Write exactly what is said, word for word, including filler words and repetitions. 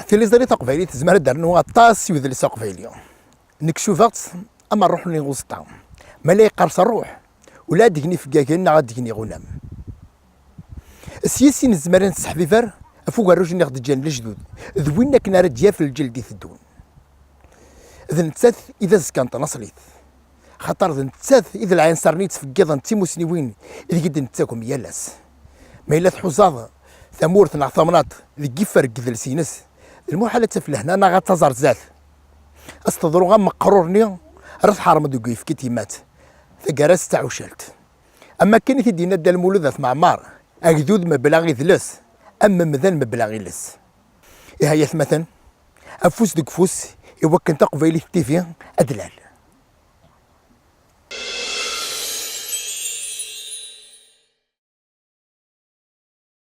Tiliẓri taqbaylit tezmer ad d-ternu aṭas i udles aqbayli. Nekk cubaɣ-tt am rruḥ-nni uẓeṭṭa. Ma la yeqqers rruḥ, ula ad d-gni ifeggagen neɣ ad d-gni iɣunam. S yis i nezmer ad nesseḥbiber ɣef ugerruj-nni ɣ-d-ǧǧan lejdud, d win akken ara d-yaf lǧeld iteddun. D nettat i d azekka n tnaṣlit, xaṭer d nettat i d lɛinṣer-nni yettfeggiḍen d timusniwin ideg i d-nettagem yal ass. Ma yella tḥuzaḍ tamurt neɣ tamnaḍt deg yifer n yidles-ines, d lmuḥal ad taf lehna neɣ ad taẓ ar zdat. Ad s-teḍru am meqrur-nni ara tḥermeḍ deg uyefki n tyemmat, taggara-s d taɛucalt. Am wakken i t-id-yenna Dda Lmulud At Mɛemmer, agdud mebla idles, am umdan mebla iles. Ihi ay atmaten, afus deg ufus i wakken Taqbaylit T V ad d-lal.